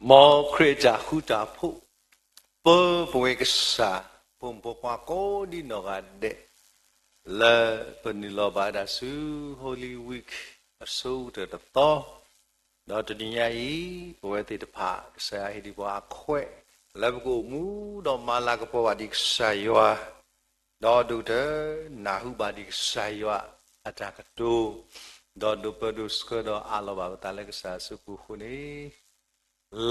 မ်ခရံာ်အတၢ်ဃူတၢ်ဖိး ပၢပဝဲကစၢ် ဖိမုၣ်ဖိခွါကိးဒံနီၢ်ဂၤဒဲး လၢပနုာ်လီၤဘၣ်ဝဲဒၣ်ဆူ Holy Week အဆိကတၢၢ်တသီ, ဒီးတနံၤညါအံၤ ပဝဲသ့ၣ်တဖၣ် ကစၢ်ယွၤဟ့ၣ်ဒံးပှၤအခွဲး လၢပကအိၣ်မူဒီးမၤလၤကပီၤဘၣ်ဒံးကစၢ်ယွၤ ဒီးဒိၣ်ကတၢၢ် နၢ်ဟူဘၣ်ဒံးကစၢ်ယွၤအတၢ်ကတိၤ, ဒီးဒိးပၢဒိးဆှၢဒီးအးလီၤဘၣ်ပသးလၢကစၢ်အစုပူၤအဃိန့ၣ်,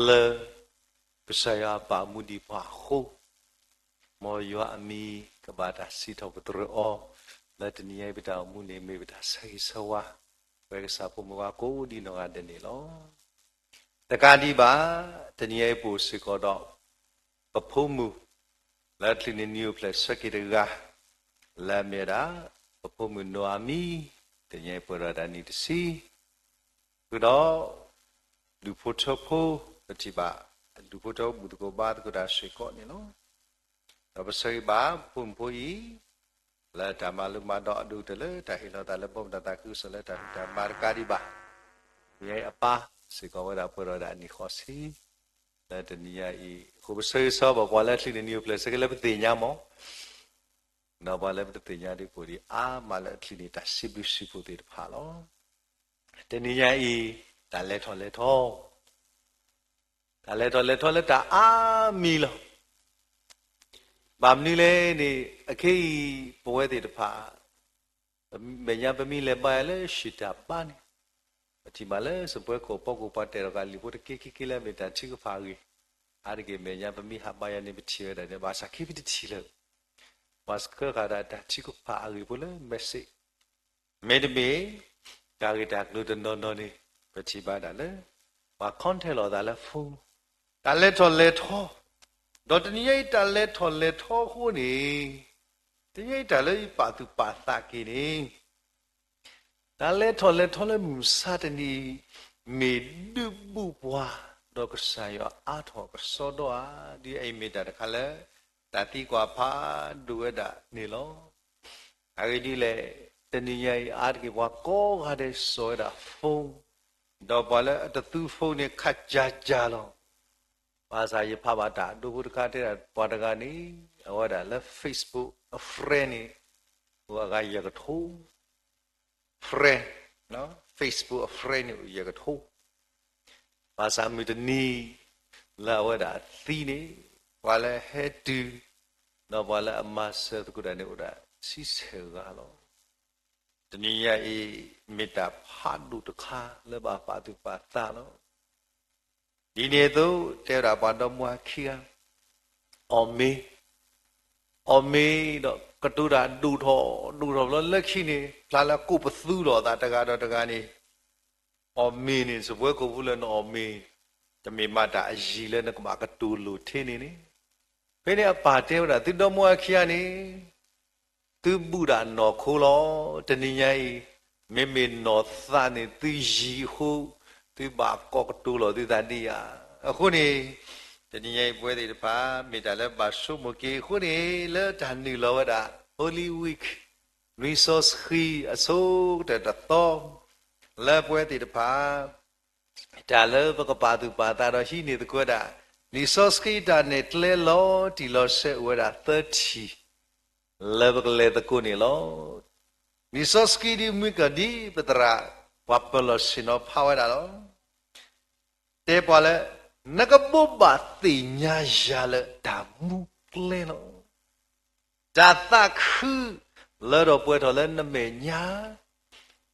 လၢကစၢ်ယွၤအဘၣ်မူဒံးပှၤအဃိ, မ်ယွၤအမံၤကဘၣ်တၢ်စံးထီၣ်ပတြၢၤအီၤ, လၢတနံၤညါအံၤပတၢ်အိၣ်မူန့ၣ် မ့ၢ်ပတၢ်ဆၢဂ့ၤဆၢဝါ ပဝဲကစၢ်ဖိမုၣ်ဖိခွါကိးဒံနီၢ်ဂၤဒဲးန့ၣ်လီၤ. တကးဒံးဘၣ်, တနံၤညါအံၤပအိၣ်စ့ၢ်ကီးဒီး ပဖိမုၣ် လၢချံးန့ၣ် နံၤအိၣ်ဖျဲၣ်ဆၢက့ၤတဂၤ လၢအမ့ၢ်ဝဲဒၣ် ပဖိမုၣ်နီၢ်အမံၤ, တနံၤညါအံၤပှဲၤဒီးတၢ်နံၣ်တဆံ, ဃုာ်ဒီး ဒူၣ်ဖိထၢဖိ ပထံၣ်ဘၣ် ဒူၣ်ဖိထၢဖိဘူၣ်သကိးဘါသကိးတၢ်စ့ၢ်ကီးန့ၣ်လီၤ. ဒီးပဆၢဂ့ၤဘၣ်ပဖိမုၣ်ဖိအံၤ လၢတၢ်မၤလိမၤဒိးအဒိၣ်ကတၢၢ်လၢတၢ်ဟ့ၣ်လီၤသးလၢ ဘီမုၢ်တၢ်သးခုကစီၣ်လၢတၢ်ဖံးတၢ်မၤတကးဒံးဘၣ်, တနံၤညါအံၤအပၢ်စ့ၢ်ကီးဝဲဒၣ်ပှဲၤဒီးဝဲဒၣ်အနံၣ်ဃိးဆံ လၢတနံၤညါအံၤ, အဃိပဆၢဂ့ၤဆၢဝါဘၣ်ပှၤလၢချံးန့ၣ် နံၤအိၣ်ဖျဲၣ်ဆၢက့ၤလၢပသ့ၣ်ညါမး, ဒီးပှၤလၢပတသ့ၣ်ညါဒ်ကိးဒံးအါမးလၢအချံးန့ၣ် တၢ်စံးဘျုးစံးဖှိၣ်သ့ၣ်တဖၣ်လီၤ. တနံၤညါအံၤ တၢ်လဲၤထီၣ်လဲၤထီ တၢ်လဲၤထီၣ်လဲၤထီလၢတၢ်အါမံၤလီၤ. ဘၣ်မနုၤလဲၣ်န့ၣ် အခဲအံၤ ပဝဲသ့ၣ်တဖၣ် မဲာ်ညါပမ့ၢ်လဲၤဘါယွၤလၢ ရှံတၢ်ဘါန့ၣ်, ပထံၣ်ဘၣ်လၢစပွဲခိၣ်ဖီခိၣ် ပှၤတဲထီၣ်က့ၤလံာ်ဖိတက့ၢ်က့ၢ်က့ၢ်လၢအမ့ၢ်တၢ်ထုကဖၣ်အဂ့ၢ်, အါတက့ၢ်မဲာ်ညါပမ့ၢ်ဟးဘါယွၤန့ၣ် ပထံၣ်ဝဲဒၣ်န့ၣ် ဘၣ်ဆၣ်ခံပတထံၣ်လၢၤ, ပှၤဆှၢဃာ်ဒၣ်တၢ်ထုကဖၣ်အဂ့ၢ်ဖိလၢ message မ့တမ့ၢ် တၢ်ဂ့ၢ်တၢ်ကျိၤတနီၤနီၤန့ၣ် ပထံၣ်ဘၣ်ဒၣ်လၢ ပှၤ contact လိာ်သးလၢ phone, တၢ်လဲၤထီၣ်လဲၤထီ, ဒီးတနံၤညါအံၤတၢ်လဲၤထီၣ်လဲၤထီအဃိန့ၣ်, တနံၤညါအံၤတၢ်လၢယပာ်သူၣ်ပာ်သးက့ၤန့ၣ် တၢ်လဲၤထီၣ်လဲၤထီလၢမုၢ်မဆါတနံၤအံၤ မ့ၢ်ဒုးဘူးပှၤ ဒီးကစၢ်ယွၤအါထီၣ်ကစီဒီဧါ, ဒ်အံၤမ့ၢ်တၢ်တခါလၢ တၢ်သံကွၢ်ဖးဒိၣ်ဝဲဒၣ်န့ၣ်လီၤ. အဂ့ၢ်ဒ်လဲၣ်, တနံၤညါအံၤအါတက့ၢ်ပှၤကိးဂၤဒဲးစိာ်ဝဲဒၣ် phone, ဒီးပှၤလၢအတသူ phone န့ၣ် ခးကၢ်ကၢ်လီၤ. ဘၣ်ဆၣ်ယဖးဘၣ်တၢ်အဒိဖိတခါတဲဒၣ်ပှၤတဂၤန့ၣ် အဝဲဒၣ်လၢ Facebook အ friend န့ၣ် အိၣ်အဂၤယဲၢ်ကထိ friend, Facebook အ friend န့ၣ်အိၣ်ယဲၢ်ကထိ, ဘၣ်ဆၣ်မုၢ်တနံၤ လၢအဝဲဒၣ်အသံန့ၣ် ပှၤလၢအဟဲတုၤ ဒီးပှၤလၢအမၤစၢၤသကိးတၢ်န့ၣ်အိၣ်ဒၣ်ဆံဆဲၣ်ဂၤလီၤ. တနံၤညါအံၤ မ့ၢ်တၢ်ဖးဒိၣ်တခါလၢဘၣ်ပာ်သူၣ်ပာ်သးလီၤ. ဒ်န့ၣ်အသိး တဲဝဲဒၣ်ပှၤဒီမါဝၤခံဂၤ အီၣ်မ့ၤ, အီၣ်မ့ၤဒီးကတိၤတၢ်ဒိၣ်ထီၣ်ဒိၣ်ထီၣ်ဘျီလၢခံန့ၣ် ဖျါလၢအကိးပသူလိာ်အသးတဂၤဒီးတဂၤန့ၣ်, အီၣ်မ့ၤန့ၣ် စပွဲခိၣ်ဖိလၢနအီၣ်မ့ၤ တမ့ၢ်မးတၢ်အယံၤလၢနကဘၣ်ကတိၤလိာ်ထဲန့ၣ်န့ၣ်, ဖဲန့ၣ်အပၢ်တဲဝဲဒၣ် သုဒီမါဝၤခံဂၤန့ၣ် သုဘူးဒၣ်နီၢ်ခိလီၤ. တနံၤညါအံၤ မ့မ့ၢ်နီၢ်သးန့ၣ် သုယံၤအဃိ သုဘၣ်ကိးကတိၤလိာ်သုသးဒ်ဧါ. အဃိန့ၣ် တနံၤညါအံၤပဝဲသ့ၣ်တဖၣ် မ့ၢ်တၢ်လၢဘၣ်ဆိကမိၣ်က့ၤအဃိန့ၣ် လၢတၢ်နုာ်လီၤဝဲဒၣ် Holy Week နွံစီဆှံအဆိကတၢၢ်တသီ လၢပဝဲသ့ၣ်တဖၣ် တၢ်လၢပကပာ်သူၣ်ပာ်သးဒီးဟံးန့ၢ်သကိးဝဲဒၣ် လံာ်စီဆှံတၢ်နဲၣ်ကျဲလီၤတံၢ်လီၤဆဲးအိၣ်ဝဲဒၣ် သၢထံၣ် လၢပကလဲၤသကိးန့ၣ်လီၤ. လံာ်စီဆှံဒ်မုၢ်ကီၢ်ဒ်ပသရၣ် ပှၤပၢၤလီၢ်ဆ့ၣ်နီၤဖးဝဲဒၣ်လီၤ. တဲပှၤလၢ နကဘိးဘၣ်သ့ၣ်ညါယၤလၢတၢ်မူကျဲလီၤ. တၢ်သးခုလၢထီၣ်ပှဲၤထီၣ်လၢနမဲာ်ညါ,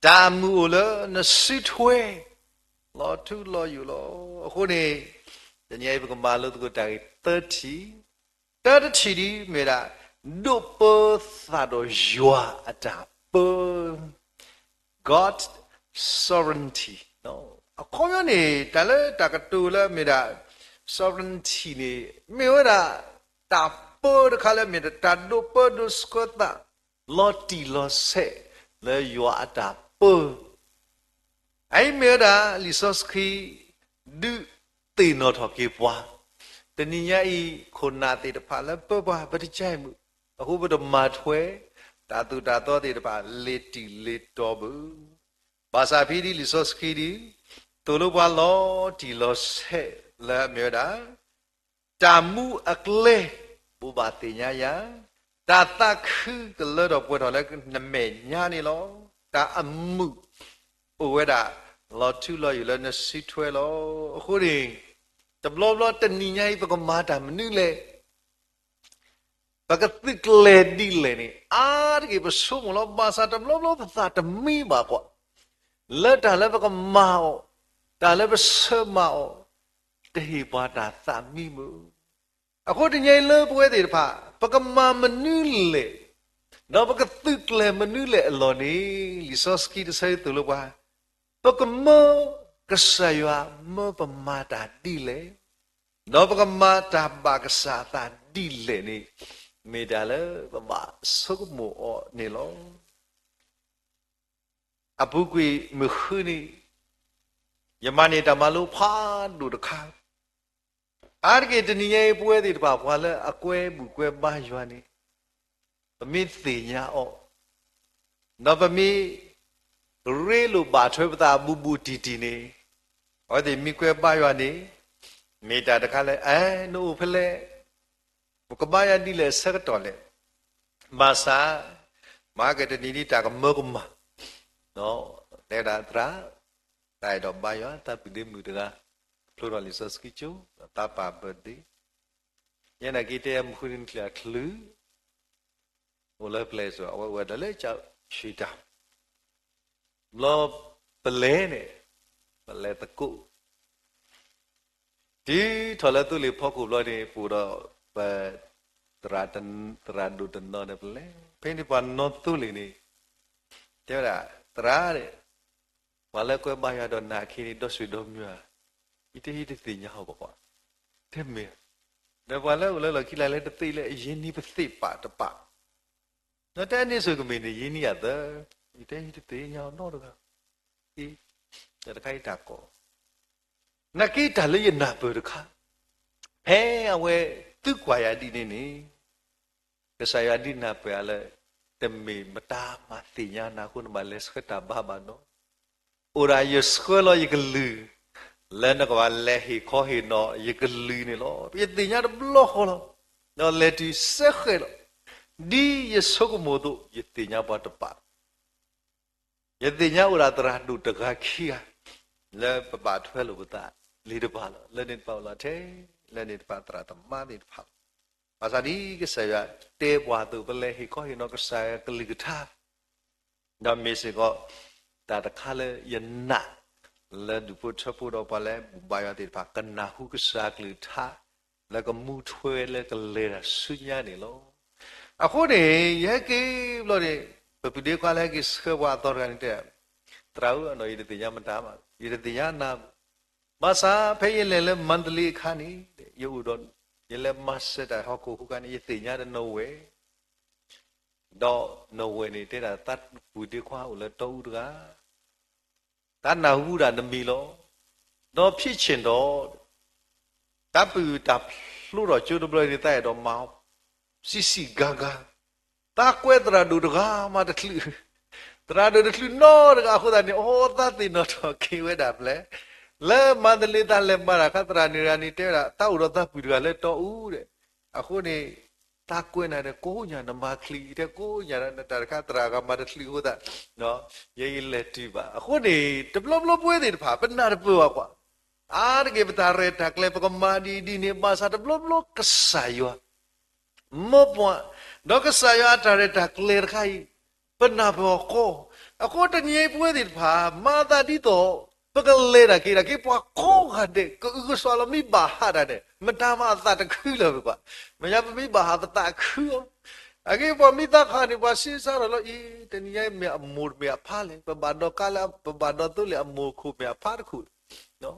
တၢ်မုာ်အိၣ်လၢနစုထွဲ, လီၤထူလီၤယိာ်လီၤ. အဃိန့ၣ် တနံၤအံၤပကမၤလိသကိးတၢ်ဂ့ၢ်သၢထံၣ်, တၢတထံၣ်ဒ်မ့ၢ်ဒၣ် ဒိးပၢသးဒီးယွၤအတၢ်ပၢ God sovereignty အခီပညီန့ၣ် တၢ်လၢတၢ်ကတိၤလၢမ့ၢ်ဒၣ် sovereignty န့ၣ် မ့ၢ်ဝဲဒၣ် တၢ်ပၢတခါလၢမ့ၢ်ဒၣ်တၢ်ဒိးပၢဒိးဆှၢသး လီၤတံၢ်လီၤဆဲး လၢယွၤအတၢ်ပၢ အအံၤမ့ၢ်ဝဲဒၣ် လံာ်စီဆှံ ဒုးသ့ၣ်နီၣ်ထီၣ်က့ၤပှၤ, တနံၤညါအံၤ ခိၣ်နၢ်သ့ၣ်တဖၣ်လၢပၢပှၤ ပတကဲမုာ်, အဃိပတမၤထွဲ တၢ်သိၣ်တၢ်သီသ့ၣ်တဖၣ် လ့ၤတံၢ်လ့ၤတီၤဘၣ်. ဘၣ်ဆၣ်ဖဲဒ်လံာ်စီဆှံဒ် သိၣ်လိပှၤလီၤတံၢ်လီၤဆဲး လၢအမ့ၢ်ဝဲဒၣ် တၢ်မူအကျဲ ဘိးဘၣ်သ့ၣ်ညါယၤ, တၢ်သးခုကလၢထီၣ်ပှဲၤထီၣ်လၢနမဲာ်ညါန့ၣ်လီၤ. တၢ်အမုာ်အိၣ်ဝဲဒၣ် လီၤထူလီၤယိာ်လၢနစုထွဲလီၤ. အဃိန့ၣ် တဘျီဘျီတနံၤညါအံၤ ပကမၤတၢ်မနုၤလဲၣ် ပကသုးကျဲၤဒ်လဲၣ်န့ၣ် အါတက့ၢ်ပဆိကမိၣ်လီၤ. ဘၣ်ဆၣ်တဘျီဘျီပသးတမံဘၣ်ကွၢ် လၢတၢ်လၢပကမၤအီၤ, တၢ်လၢပဆၢမၤအီၤ တဟ့ၣ်ပှၤတၢ်သးမံမုာ်. အဃိတနံၤညါအံၤလၢပဝဲသ့ၣ်တဖၣ် ပကမၤမနုၤလဲၣ်, ဒီးပကသုးကျဲၤမနုၤလဲၣ်အလီၢ်န့ၣ် လံာ်စီဆှံတဆၢအံၤသိၣ်လိပှၤ ပကမၢ ကစၢ်ယွၤမၢပမၤတၢ်ဒ်လဲၣ်, ဒီးပကမၤတၢ်ဘၣ်ကစၢ်အသးဒ်လဲၣ်န့ၣ် မ့ၢ်တၢ်လၢပဘၣ်ဆိကမိၣ်အီၤန့ၣ်လီၤ. အပူၤကွံာ်မုၢ်ဃုနံၤ ယမၤန့ၢ်တၢ်မၤလိဖးဒိၣ်တခါ, အါတက့ၢ်တနံၤညါအံၤ ပဝဲသ့ၣ်တဖၣ်ပှၤလၢအကွဲဘူၣ်ကွဲဘါယွၤန့ၣ် ပမ့ၢ်သ့ၣ်ညါအီၤ, ဒီးပမ့ၢ်ရ့လိာ်ဘၣ်ထွဲပသးဘူးဘူးတံၢ်တံၢ်န့ၣ်, အဝဲသ့ၣ်မ့ၢ်ကွဲဘါယွၤန့ၣ် မ့ၢ်တၢ်တခါလၢ အဲ နအိၣ်ဖဲလဲၣ်, ပကဘါယွၤဒ်လဲၣ်အဆၢကတီၢ်လဲၣ်. ဘၣ်ဆၣ် မၤကတနံၤဒ်တၢ်ကမၢကမၣ်, တဲဝဲဒၣ်သရၣ်, တၢ်အဲၣ်ဒိးဘါယွၤ သးပုၢ်ဒ့မုၣ်တဂၤ ဖျိထီၣ်လံာ်စီဆှံကၠိ သးပၢ် birthday, ယဲနာ်က့တဲမုၢ်ဃုနံၤချုးအချုး အိၣ်လၢပျဲၢ်စိၤ အဝဲအိၣ်ဝဲဒၣ်လၢကၠၣ်ဖၠံတၢ် ဘျီပလဲၤန့ၣ်, ပလဲၤသကိး တုၤထီၣ်လၢသိလ့ၣ်ဖီခိၣ်ဘျီန့ၣ် ပအိၣ်ဒီးပ သရၣ်ဒိၣ်တနီၤန့ၣ် ပလဲၤ ဖဲန့ၣ်ပှၤနီၢ်သိလ့ၣ်န့ၣ် တဲဝဲဒၣ် သရၣ်, ပှၤလၢကွဲဘါယွၤဒီးနၤအခံန့ၣ် ဒီဆွေဒီမုၣ်ဧါ, ယတဟံးတသ့ၣ်ညါအီၤဘၣ်ကွၢ်, တဲမ့ၢ်, ဒီးပှၤလၢအိၣ်လၢလီၢ်ခံလၢလဲၤတသ့လၢအယံၤနံၤပသ့ၣ်ပာ်တပာ် ဒီးတဲန့ၣ်စိၤကမ့ၢ်န့ၣ် ယံၤနံၤယၤသၢ, ယတဟံးတသ့ၣ်ညါအီၤနီတဂၤ, တၢ်တခါအံၤတၢ်ကီ, နာ်က့တၢ်လၢယနၢ်ပၢၢ်တခါ, ဖဲအဝဲသံကွၢ်ယၤဒ်န့ၣ်န့ၣ်, ကစၢ်ယွၤဒုးနၢ်ပၢၢ်ယၤလၢ တမ့ၢ်မတၤမၤသ့ၣ်ညါနၤအဃိ နဘၣ်လဲၤဆှၢတၢ်ဘါဘၣ်နီၤ, အိၣ်ဒၣ်ယဆှၢလီၤယကလုၢ် လၢနကဘၣ်လဲၤဟ့ၣ်ခီဟ့ၣ်နီၤယကလုၢ်န့ၣ်လီၤ. ယသ့ၣ်ညါတဘျီဃီလီၤ, ဒီးလဲၤတုၤစဲဃဲးလီၤ. ဒ်ယဆိကမိၣ်အသိး ယသ့ၣ်ညါပှၤတပာ် ယသ့ၣ်ညါအိၣ်ဒၣ်သရၣ်ဒိၣ်တဂၤခံဂၤ လၢပဘၣ်ထွဲလိာ်ပသးလံတဖၣ်လီၤ. လၢန့ၣ်တဖၣ်အိၣ်လီၤထဲ, လၢန့ၣ်တဖၣ်သရၣ်သမါသ့ၣ်တဖၣ်လီၤ. ဘၣ်ဆၣ်ဒ်ကစၢ်ယွၤတဲပှၤအသိး ပလဲၤဟ့ၣ်ခီဟ့ၣ်နီၤကစၢ်ယွၤကလုၢ်ကထါ ဒီးမ့ၢ်စ့ၢ်ကီး တၢ်တခါလၢယနာ် လၢဒူၣ်ဖိထၢဖိဒီးပှၤလၢဘူၣ်ဘါယွၤသ့ၣ်တဖၣ် ကနၢ်ဟူကစၢ်ကလုၢ်ကထါ လၢကမူထွဲလၢကလဲၤတၢ်ဆူညါန့ၣ်လီၤ. အဃိန့ၣ် ယဟဲက့ၤဘျီန့ၣ် ပပုၢ်ဒ့ခွါလၢဟဲက့ၤဆှၢပှၤအသီတဂၤန့ၣ်တဲ သရၣ်ဧၢ, အနီၢ် ယတသ့ၣ်ညါမတၤဘၣ်, ယတသ့ၣ်ညါနၤ, ဘၣ်ဆၣ်ဖဲယလဲၤလၢမါတလ့အခါန့ၣ် ယအိၣ်ဒီး ယလဲၤမၤစၢၤတၢ်ဟီၣ်ခိၣ်ဟူခါန့ၣ် ယသ့ၣ်ညါတနီၣ်ဝဲ ဒီးနီၣ်ဝဲန့ၣ် တဲဒၣ်သးပုၢ်ဒ့ခွါအိၣ်လၢတီအူတဂၤ, သးနၢ်ဟူဒၣ်နမံၤလီၤ. ဒီးဖံးဆ့ၣ်ဒီး တၢ်ပုၢ်တၢ်ဖျိထီၣ်ကၠိတဘျီန့ၣ် သးအဲၣ်ဒိးမၤ စံးစံးဂၤဂၤ, သးကွဲသရၣ်ဒိၣ်တဂၤမးတချုး, သရၣ်ဒိၣ်တချုးနီတဂၤအဃိသတးန့ၣ် အိ သးသ့ၣ်နီၣ်ထီၣ်က့ၤဝဲဒၣ်ဖျဲၣ်, လၢမါတလ့သးလဲၤမၤတၢ်အခါ သရၣ်န့ၣ်တဂၤန့ၣ် တဲဝဲဒၣ် သးအိၣ်ဒီးသးပုၢ်တဂၤလၢတီအူဒီး, အဃိန့ၣ် သးကွဲနၤဒီးကိးညါနမၤချံ, တဲကိးညါနတၢ်တခါ သရၣ်ဂၤမးတချုးအဃိသတး ယဲယလဲၤတုၤဘၣ်. အဃိန့ၣ် တဘျီဘျီပဝဲသ့ၣ်တဖၣ် ပနၢ်တပၢၢ်ဘၣ်ကွၢ်, အါတက့ၢ်ပတၢ်ရဲၣ်တၢ်ကျဲၤ ပကမၤဒ်အံၤဒ်န့ၣ် ဘၣ်ဆၣ်တဘျီဘျီကစၢ်ယွၤ မၢပှၤ, ဒီးကစၢ်ယွၤအတၢ်ရဲၣ်တၢ်ကျဲၤတခါအံၤ ပနၢ်ပၢၢ်အီၤကီ, အဃိတနံၤအံၤပဝဲသ့ၣ်တဖၣ် မၤသးဒ်သိး ပကလဲၤတၢ်က့ၤတၢ်က့ၤ ပှၤကိးဂၤဒဲး ကအုကစွါလီၤ မ့ၢ်ဘၣ်ဟးတၢ်န့ၣ် မတၤမၤအသးတခုလၢၤဘၣ်ကွၢ်, မ့ၢ်ညါပမ့ၢ်ဘၣ်ဟးပသးခုအီၤ, အဂ့ၢ်ပှၤမ့ၢ်သးခးန့ၣ် ပှၤစ့စးထီၣ်လီၤအံၤ တနံၤညါအံၤမ့ၢ်အမိၢ်မ့ၢ်အဖါလဲၣ်, ပဘၣ်ဒီးကါလၢ ပဘၣ်ဒီးသိလ့ၣ်အမိၢ်ခိၣ်မ့ၢ်အဖါတခိၣ် စ့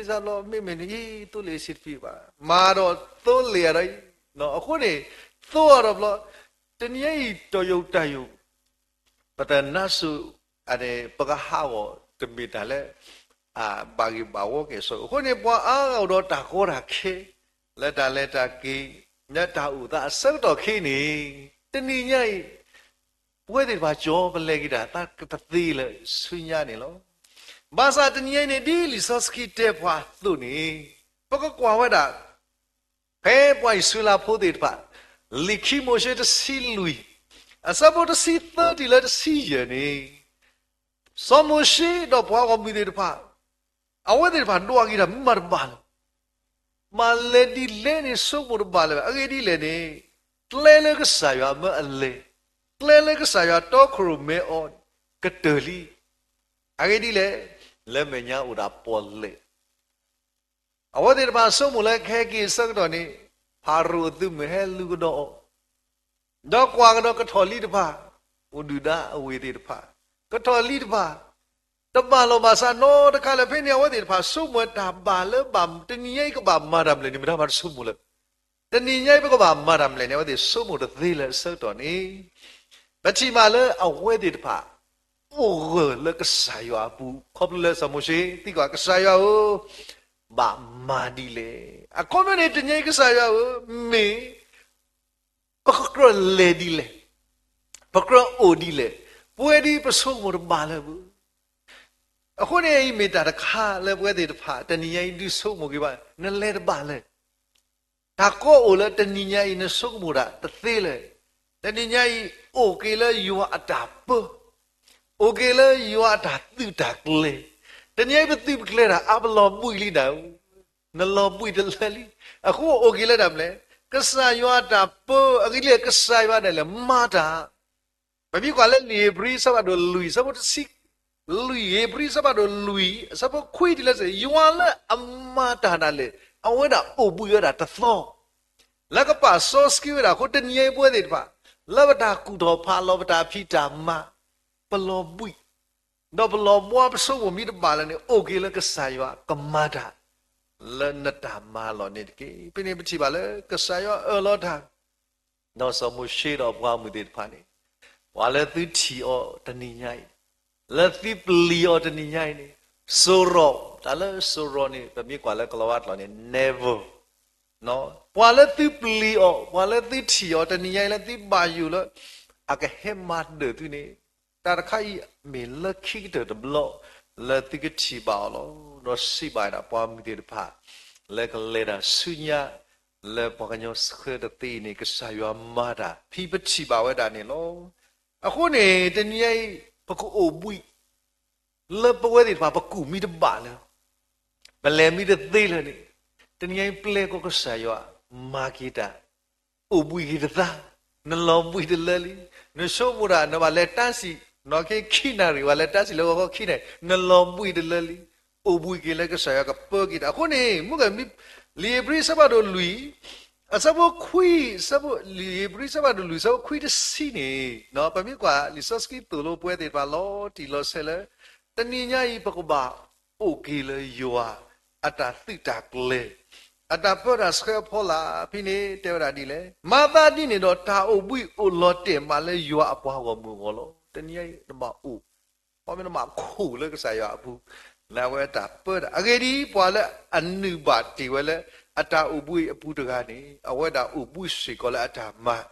စးလီၤ မ့မ့ၢ်န့ၣ် အံၤ သိလ့ၣ်စံးတဖံးဘၣ်, မၤဒီးသိလ့ၣ်အဒီးအံၤ, အဃိန့ၣ် သိအဒီးဘျီ, တနံၤအံၤ တီၢ်ယိာ်တၢ်ယိာ် ပတနါစူၤ အန့ၣ် ပကဟးဂီၤတမ့ၢ်တၢ်လၢ ဘၣ်ဂ့ၢ်ဘၣ်ဝီက့ၤအစိၤ, အဃိန့ၣ် ပှၤအါဂၤအိၣ်ဒီးတၢ်ကီတၢ်ခဲ လၢတၢ်လဲၤတၢ်က့ၤ လၢတၢ်အိၣ်သးအဆၢကတီၢ်ခဲအံၤန့ၣ် တနံၤညါအံၤ ပဝဲသ့ၣ်တဖၣ်ကၠီပလဲၤက့ၤတၢ် သးကတသ့လၢဆူညါန့ၣ်လီၤ. ဘၣ်ဆၣ်တနံၤညါအံၤန့ၣ် ဒ်လံာ်စီဆှံတဲပှၤအသိးန့ၣ် ပကကွၢ်ဝဲဒၣ် ဖဲပှၤအံၣ်စရ့လးဖိသ့ၣ်တဖၣ်, လံာ်ခံမိၤၡ့တဆံလွံၢ်, အဆၢဖိတဆံသၢတုၤလၢတဆံယဲၢ်န့ၣ်, စီၤမိၤၡ့ဒီးပှၤဂီၢ်မုၢ်သ့ၣ်တဖၣ်, အဝဲသ့ၣ်တဖၣ်ဒွးက့ၤတၢ်မၤတဘၣ်လၢၤ, မၤလဲၤဒ်လဲၣ်န့ၣ်ဆိကမိၣ်တဘၣ်လၢၤဘၣ်. အဂ့ၢ်ဒ်လဲၣ်န့ၣ်, ကျဲလၢကစၢ်ယွၤမၢအလဲၤ, ကျဲလၢကစၢ်ယွၤတီခိၣ်ရိၣ်မဲအီၤန့ၣ် ကတၢၢ်လံ. အဂ့ၢ်ဒ်လဲၣ်, လၢမဲာ်ညါအိၣ်ဒၣ်ပီၣ်လဲၣ် အဝဲသ့ၣ်တဖၣ်ဆိကမိၣ်လၢကဟဲက့ၤအဆၢကတီၢ်န့ၣ်, ဖၤရိၤအသုးမုၢ်ဟဲလူၤကဒီးအီၤ, ဒီးကွၢ်ကဒီးကထီၣ်လံတဖၣ်, အိၣ်ဒုၣ်ဒါအဝ့ၢ်သ့ၣ်တဖၣ်, ကထီၣ်လံတဖၣ်, တဘၣ်လီၢ်ဘၣ်စးနီတခါလၢၤ. ဖဲန့ၣ်အဝဲသ့ၣ်တဖၣ်ဆိကမိၣ်တၢ်ဘၣ်လၢဘၣ်တနံၤညါအံၤကဘၣ်မၤတၢ်မနုၤလဲၣ်န့ၣ် မတၤမၤတဆိကမိၣ်လၢၤ တနံၤညါအံၤပကဘၣ်မၤတၢ်မနုၤလဲၣ်န့ၣ် အဝဲသ့ၣ်ဆိကမိၣ်တသ့လၢၤအဆၢကတီၢ်န့ၣ်, ပထံၣ်ဘၣ်လၢအဝဲသ့ၣ်တဖၣ် အိၣ်ဂၢၢ်လၢကစၢ်ယွၤအပူၤ ခီဖျိလၢစီၤမိၤၡ့သံကွၢ် ကစၢ်ယွၤဧၢ, ဘၣ်မၤဒ်လဲၣ်. အခီပညီန့ၣ် တနံၤညါအံၤကစၢ်ယွၤဧၢ, မ့ၢ် ပကြၢးလဲၤဒ်လဲၣ်, ပကြၢးအိၣ်ဒ်လဲၣ်, ပဝဲဒ်ပဆိကမိၣ်တဘၣ်လၢၤဘၣ်. အဃိန့ၣ် အံၤမ့ၢ်တၢ်တခါလၢပဝဲသ့ၣ်တဖၣ် တနံၤညါအံၤဒုးဆိကမိၣ်က့ၤဘၣ်, နလဲၤတဘၣ်လၢၤ တၢ်ကီအိၣ်လၢတနံၤညါအံၤနဆိကမိၣ်တၢ်တသ့လၢၤ. တနံၤညါအံၤ အိၣ်က့ၤလၢယွၤအတၢ်ပၢ, အိၣ်က့ၤလၢယွၤအတၢ်သုးတၢ်ကျဲၤ. တနံၤညါအံၤပသုးပကျဲၤတၢ်အါပလီၤဘှံးလံနၤဧၢ, နလီၤဘှံးတလၢလံ. အဃိအိၣ်က့ၤလၢတၢ်မနုၤလဲၣ်, ကစၢ်ယွၤအတၢ်ပၢ, အဂ့ၢ်ဒ်လဲၣ် ကစၢ်ယွၤဒၣ်လဲာ်မၤတၢ် ပမ့ၢ်ကွၢ်လၢလံာ်ဧ့ၤဘြံၤအဆၢဖးဒိၣ်လွံၢ် အဆၢဖိတဆံ, လွံၢ် ဧ့ၤဘြံၤအဆၢဖးဒိၣ်လွံၢ် အဆၢဖိခွံတုၤလၢစ့ၢ် ယွၤလၢအမၤတၢ်ဒၣ်လဲာ် အဝဲဒၣ်အိၣ်ဘှံးဝဲဒၣ်တသီ လၢကပာ်စီဆှံဝဲဒၣ်အဃိ တနံၤညါအံၤပဝဲသ့ၣ်တဖၣ် လၢပတၢ်ကူၣ်ထီၣ်ဖးလီၤ ပတၢ်ဖံးတၢ်မၤ ပလီၤဘှံး ဒီးပလီၤဘှါပဆိကမိၣ်မ့ၢ်တဘၣ်လၢၤန့ၣ် အိၣ်က့ၤလၢကစၢ်ယွၤကမၤတၢ် လၢနတၢ်မၤလီၢ်န့ၣ်တက့ၢ်. ဖဲန့ၣ်ပထံၣ်ဘၣ်လၢကစၢ်ယွၤအၢၣ်လီၤတၢ် ဒီးစီၤမိၤၡ့ဒီးပှၤဂီၢ်မုၢ်သ့ၣ်တဖၣ်န့ၣ်, ပှၤလၢသုထံၣ်အီၤတနံၤညါအံၤ, လၢသုပျံၤအီၤတနံၤညါအံၤန့ၣ်, စိရိၤ, တၢ်လၢစိရိၤန့ၣ် ပမ့ၢ်ကွၢ်လၢကလီၤဝါကျိာ်န့ၣ် devil, ပှၤလၢသုပျံၤအီၤ, ပှၤလၢသုထံၣ်အီၤတနံၤညါအံၤ လၢသုဘၣ်ယိၣ်လၢ အကဟဲမၤဒၢၣ်သုန့ၣ်, တၢ်တခါအံၤမ့ၢ်လၢခံကတၢၢ်တဘျီ လၢသုကထံၣ်ဘၣ်အီၤလီၤ. ဒီးစံးဘၣ်ဝဲဒၣ်ပှၤဂီၢ်မုၢ်သ့ၣ်တဖၣ် လၢကလဲၤတၢ်ဆူညါ လၢပှၤကညီဆှၢတသ့အံၤန့ၣ် ကစၢ်ယွၤမၤတၢ် ဖဲပထံၣ်ဘၣ်ဝဲဒၣ်န့ၣ်လီၤ. အဃိန့ၣ် တနံၤညါအံၤ ပကအိၣ်ဘှံး လၢပဝဲသ့ၣ်တဖၣ် ပကူၣ်မ့ၢ်တဘၣ်လၢၤ, ပလဲၤမ့ၢ်တသ့လၢၤန့ၣ်, တနံၤညါအံၤပျဲကီကစၢ်ယွၤ မၤက့ၤတၢ်, အိၣ်ဘှံးက့ၤတသး, နလီၤဘှံးတလၢလံ. နဆိကမိၣ်တၢ် နဘၣ်လဲၤတၢ်စံၣ် နီၢ်ခ့ခံနၣ်ရံၣ် ဘၣ်လဲၤတၢ်စံၣ်လၢဂီၤခီခံနၣ်ရံၣ် နလီၤဘှံးတလၢလံ. အိၣ်ဘှံးက့ၤလၢကစၢ်ယွၤကပၢက့ၤတၢ်. အဃိန့ၣ် မုၢ်ဂီၤ လံာ်ဧ့ၤဘြံၤအဆၢဖးဒိၣ်လွံၢ် အဆၢဖိခွံ, လံာ်ဧ့ၤဘြံၤအဆၢဖးဒိၣ်လွံၢ် အဆၢဖိခွံတဆံန့ၣ် ပမ့ၢ်ကွၢ် လံာ်စီဆှံသိၣ်လိပဝဲသ့ၣ်တဖၣ်လီၤတံၢ်လီၤဆဲးလၢ တနံၤညါအံၤ ပကဘၣ်အိၣ်က့ၤလၢယွၤ အတၢ်သုးတၢ်ကျဲၤ, အတၢ်ပၢတၢ်ဆှၢအဖီလာ် ဖဲန့ၣ်တဲဝဲဒၣ်ဒ်လဲၣ်, မၤသးဒ်န့ၣ်ဒီး တၢ်အိၣ်ဘှံးအိၣ်လီၤတဲာ်မးလၢယွၤအပှၤဂီၢ်မုၢ်အဂီၢ်လီၤ. တနံၤညါအံၤ နဘၣ်အိၣ် ခီမ့ၢ်နဘၣ်ခိၣ်လၢကစၢ်ယွၤအပူၤ, လၢအဝဲအတၢ်ပၢတၢ်. အဂ့ၢ်ဒ်အံၤ, ပှၤလၢအနုာ်ဘၣ်တ့ၢ်ဝဲလၢ အတၢ်အိၣ်ဘှံးအပူၤတဂၤန့ၣ် အဝဲဒၣ်အိၣ်ဘှံးစ့ၢ်ကီးလၢအတၢ်မၤ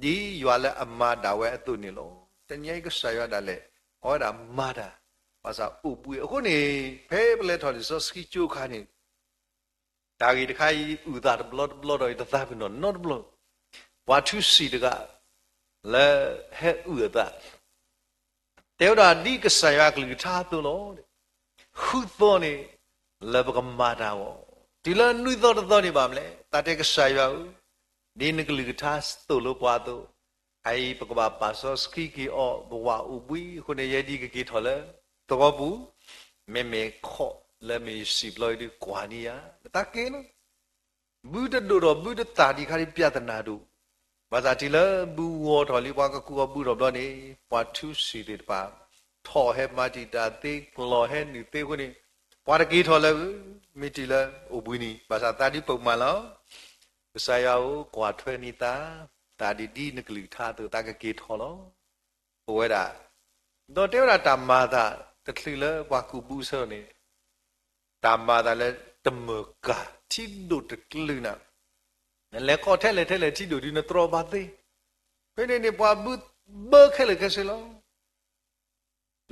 ဒ်ယွၤလၢအမၤဒၣ်ဝဲအသိးန့ၣ်လီၤ. တနံၤညါအံၤကစၢ်ယွၤဒၣ်လဲာ် အဝဲဒၣ်မၤတၢ် ဘၣ်ဆၣ်အိၣ်ဘှံး. အဃိန့ၣ် ဖဲပလဲၤထီၣ်လံာ်စီဆှံကၠိအခါန့ၣ် တၢ်ဂ့ၢ်တခါအံၤအုၣ်အသးတဘျီတဘျီဒီး ယတသးပ့ၤနီၣ်နီတဘျီ, ပှၤထူစံာ်တဂၤ လၢဟဲအုၣ်အသး တဲဝဲဒၣ်ဒ်ကစၢ်ယွၤအကလုၢ်ကထါအသိးလီၤ. ဃုသီန့ၣ် လၢပကမၤတၢ်အဂီၢ်, တုၤလၢနွံသီတသီန့ၣ်ဘၣ်မနုၤလဲၣ်, သးတဲကစၢ်ယွၤဧၢ, ဒ်နကလုၢ်ကထါသိၣ်လိပှၤအသိး, အအံၤပကဘၣ်ပာ်စီဆှံက့ၤအီၤ ပဝဲအိၣ်ဘှံးအဃိန့ၣ် ယဲဒ်ကက့ၤထီၣ်လၢသဝီပူၤ, မ့မ့ၢ်ခီၣ်လၢမ့ၢ်ယစံာ်ပျီအံၤဒုးကွၢ်န့ၢ်ယၤ, နသးက့ၤလီၤ. ဘုတဒိၣ်ဒီးဘုတသၣ်ဒံးခါဒ်ပြဿနာဒိၣ်, ဘၣ်ဆၣ်တုၤလၢဘုဂီၤထီၣ်လံ ပှၤကကူးအီၤဘုထီၣ်ဘျီန့ၣ် ပှၤထူစံာ်သ့ၣ်တဖၣ် ထီၣ်ဟဲမၤတံာ်တာ်သ့ လီၤဟဲနုာ်သ့အဃိန့ၣ် ပှၤတက့ၤထီၣ်လၢၤဧၢ, မ့ၢ်တုၤလၢအိၣ်ဘှံးနံၤ ဘၣ်ဆၣ်သးဒ်ပမၤလီၤ. ကစၢ်ယွၤဧၢ, ကွၢ်ထွဲန့ၢ်သး, သးဒ်ဒ်နကလုၢ်ကထါအသိး သးကက့ၤထီၣ်လီၤ. ပဝဲဒၣ် ဒီးတဲဝဲဒၣ်တၢ်မၤအသးတချုးလၢပှၤကူးဘုအဆၢန့ၣ် တၢ်မၤအသးလၢတမၢၢ်ကၢ် ထံဒိၣ်တကလုာ်နၤ, နလဲၤခီၣ်ထဲလဲၣ်ထဲလဲၣ်ထံဒိၣ်ဒုးနတြီဘၣ်သ့, ဖဲန့ၣ်န့ၣ် ပှၤဘုဘၢခဲလၢာ်ခဲဆ့လီၤ.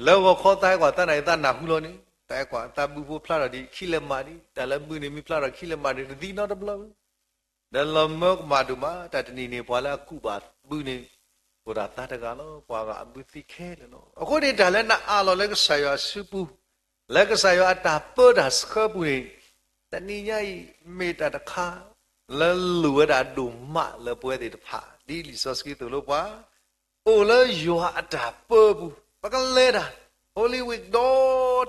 လၢဂီၤခီသးဟဲကွၢ်သးနၢ်အံၤသးနၢ်ဟူလီၤန့ၣ် တၢ်အဲၣ်ကွၢ်သးဘုဖိဖျါထီၣ်ဒံး ခံလဲၤမၤဒံး, တၢ်လၢဘုန့ၣ်မ့ၢ်ဖျါထီၣ်ခံလဲၤမၤဒံး တသံနီတဘျီဘၣ်. ဒီးလီၤမၢကမၣ်ဒိၣ်မး တၢ်တနံၤန့ၣ် ပှၤလၢအကူၣ်ဘၣ်ဘုန့ၣ် အိၣ်ဒၣ်သးတဂၤလီၤ. ပှၤဂၤအဘုသံခဲလၢာ်လီၤ. အဃိန့ၣ် တၢ်လၢနအးလီၤလၢကစၢ်ယွၤအစုပူၤ, လၢကစၢ်ယွၤအတၢ်ပၢတၢ်ဆှၢပူၤန့ၣ် တနံၤညါအံၤ မ့ၢ်တၢ်တခါ လၢလိၣ်ဝဲဒၣ်ဒိၣ်မးလၢပဝဲသ့ၣ်တဖၣ် ဒ်လံာ်စီဆှံသိၣ်လိပှၤ အိၣ်လၢယွၤအတၢ်ပၢပူၤ ပကလဲၤတၢ် Holy Week ဒီ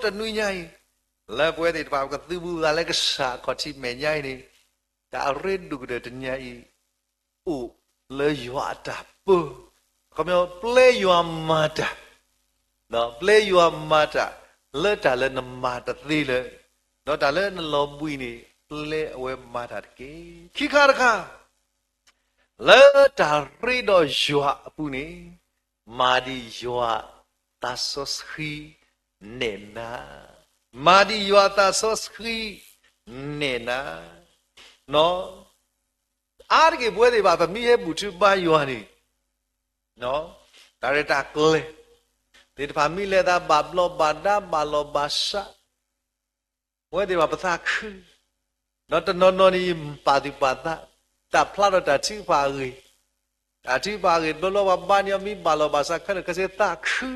တနွံညါအံၤ လၢပဝဲသ့ၣ်တဖၣ် ပကသုးဘူးသးလၢကစၢ်အခီၣ်ထံးမဲာ်ညါအံၤန့ၣ် တၢ်အရ့ဒိၣ်ကတၢၢ်တနံၤညါအံၤ အိၣ်လၢယွၤအတၢ်ပၢ ခီပညီ ပျဲယွၤမၤတၢ် ပျဲယွၤမၤတၢ် လၢတၢ်လၢနမၤတသ့လၢၤ ဒီးတၢ်လၢနလီၤဘှံးန့ၣ် ပျဲအဝဲမၤတၢ်တက့ၢ်. ခံခါတခါ လၢတၢ်ရ့ဒီးယွၤအပူၤန့ၣ် မၤဒံးယွၤသးစီဆှံနဲၣ်နၤ, မၤဒံးယွၤသးစီဆှံနဲၣ်နၤ, အါတက့ၢ်ပဝဲသ့ၣ်တဖၣ် ပမ့ၢ်ဟဲဘူၣ်ထူဘါယွၤန့ၣ် တၢ်ရဲၣ်တၢ်ကျဲၤသ့ၣ်တဖၣ် မ့ၢ်လဲၤသးဘၣ်ဘျီဘၣ်ဒါ ဘၣ်လီၢ်ဘၣ်စး ပဝဲသ့ၣ်တဖၣ်ပသးခု, ဒီးတနီၤနီၤန့ၣ် ပာ်သူၣ်ပာ်သး, တၢ်ဖျါဒီးတၢ်ထုကဖၣ်အဂ့ၢ်, တၢ်ထုကဖၣ်အဂ့ၢ် တဘျီဘျီပှၤဘါန့ၢ်အီၤ မ့ၢ်ဘၣ်လီၢ်ဘၣ်စးခဲလၢာ်ခဲဆ့သးခု,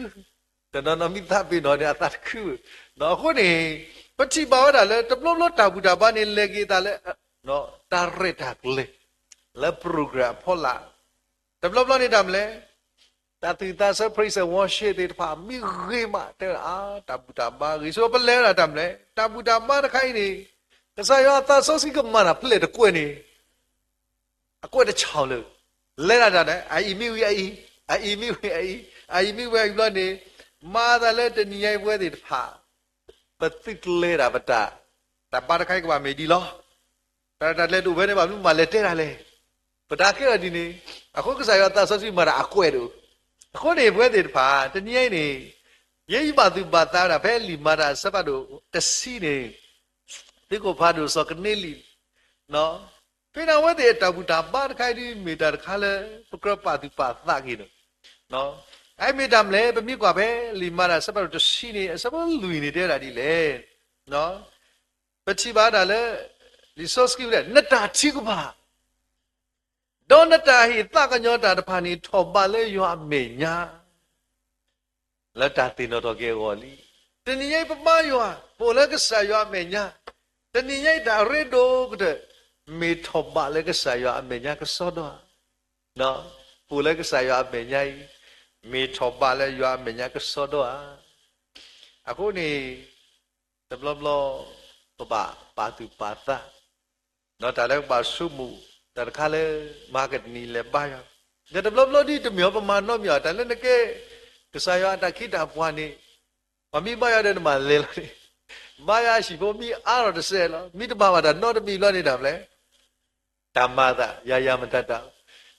တနီၤနီၤမ့ၢ်သးပ့ၤနီၣ်န့ၣ် အသးတခုဘၣ်. အဃိန့ၣ် ပထံၣ်ဘၣ်ဝဲဒၣ်လၢ တဘျီဘျီတၢ်ဘူၣ်တၢ်ဘါန့ၣ် လဲၤက့ၤသးလၢ တၢ်ရဲၣ်တၢ်ကျဲၤ လၢ program အဖီလာ်, တဘျီဘျီန့ၣ်တၢ်မနုၤလဲၣ် တၢ်သူၣ်သးဆၢ praise and worship သ့ၣ်တဖၣ် မ့ၢ်ဂ့ၤမး တဲဝဲဒၣ် အါ တၢ်ဘူၣ်တၢ်ဘါဂ့ၤ ဆိပလဲၤဝဲဒၣ်တၢ်မနုၤလဲၣ် တၢ်ဘူၣ်တၢ်ဘါတခါအံၤန့ၣ် ကစၢ်ယွၤအသးစီဆှံကမၤတၢ်ဖဲလဲၣ်တကွဲၢ်န့ၣ် အကွဲၢ်တဆၣ်လၢာ်, လဲၤဒၣ်တၢ်န့ၣ် အအံၤမ့ၢ်ဝံၤအအံၤ, အအံၤမ့ၢ်ဝံၤအအံၤ, အအံၤမ့ၢ်ဝံၤအအံၤဘျီန့ၣ် မၤသးလၢတနံၤညါအံၤပဝဲသ့ၣ်တဖၣ် ပသုးကျဲၤဒၣ်ပတၢ်, တၢ်ဘါတခါအံၤကဘၣ်မ့ၢ်ဒ်လီၤ. တၢ်ရဲၣ်တၢ်ကျဲၤတအိၣ်ဖဲန့ၣ်ဘၣ် မ့ၢ်မၤလဲၤတဲဒၣ်လဲၣ်. ပတၢ်ကဲထီၣ်ဒ်န့ၣ်, အဃိကစၢ်ယွၤသးစီဆှံမၤတၢ်အကွဲၢ်တအိၣ်. အဃိန့ၣ် ပဝဲသ့ၣ်တဖၣ် တနံၤညါအံၤန့ၣ် ယဲယဘၣ်သူၣ်ဘၣ်သးဝဲဒၣ်ဖဲလံာ်မၤတၢ်အဆၢဖးဒိၣ်တဆံန့ၣ် သုးခိၣ်ဖးဒိၣ်စီၤကနံလံာ် ဖဲန့ၣ်အဝဲသ့ၣ်အတၢ်ဘူၣ်တၢ်ဘါတခါအံၤဒ်မ့ၢ်တၢ်တခါလၢ ပကြၢးပာ်သူၣ်ပာ်သးက့ၤန့ၣ်, အမ့ၢ်တၢ်မနုၤလဲၣ် ပမ့ၢ်ကွၢ်ဖဲလံာ်မၤတၢ်အဆၢဖးဒိၣ်တဆံန့ၣ် အဆၢဖိလွံၢ်န့ၣ် တဲဝဲဒၣ်ဒ်လဲၣ်. ပထံၣ်ဘၣ်ဒၣ်လၢ လံာ်စီဆှံဝဲဒၣ် နတၢ်ထုကဖၣ် ဒီးနတၢ်ဟ့ၣ်သးကညီၤတၢ်တဖၣ်န့ၣ် ထီၣ်ဘးလၢယွၤအမဲာ်ညါ လၢတၢ်သ့ၣ်နီၣ်ထီၣ်က့ၤအဂီၢ်လံ. တနံၤညါအံၤပဘါယွၤ ပအိၣ်လၢကစၢ်ယွၤအမဲာ်ညါ, တနံၤညါအံၤတၢ်အရ့ဒိၣ်ကတၢၢ် မ့ၢ်ထီၣ်ဘးလၢကစၢ်ယွၤအမဲာ်ညါကစီဒီဧါ. ပအိၣ်လၢကစၢ်ယွၤအမဲာ်ညါအံၤ မ့ၢ်ထီၣ်ဘးလၢယွၤအမဲာ်ညါကစီဒီဧါ. အဃိန့ၣ် တဘျီဘျီ ပဘၣ်ပာ်သူၣ်ပာ်သး ဒီးတၢ်လၢပဘၣ်ဆိကမိၣ် တၢ်တခါလၢ မဟါကတနံၤလဲၤဘါယွၤ, ဒီးတဘျီဘျီဒ်တမ့ၢ်အီၤပမၤနီတမံၤအီၤ တၢ်လၢနကဲ ကစၢ်ယွၤအတၢ်ခံးတၢ်ပှၤန့ၣ်, ပှၤမ့ၢ်ဘါယွၤဒီးနမၤလဲၤလီၤန့ၣ်, ဘါယွၤအဟံၣ်ဖိမ့ၢ်အါထီၣ်တစဲးလီၤ မ့ၢ်တဘၣ်ဘၣ်တၢ်နီတမံၤဘျီန့ၣ်တၢ်မနုၤလဲၣ် တၢ်မၤသး ယၤယၤမတၤတၢ်,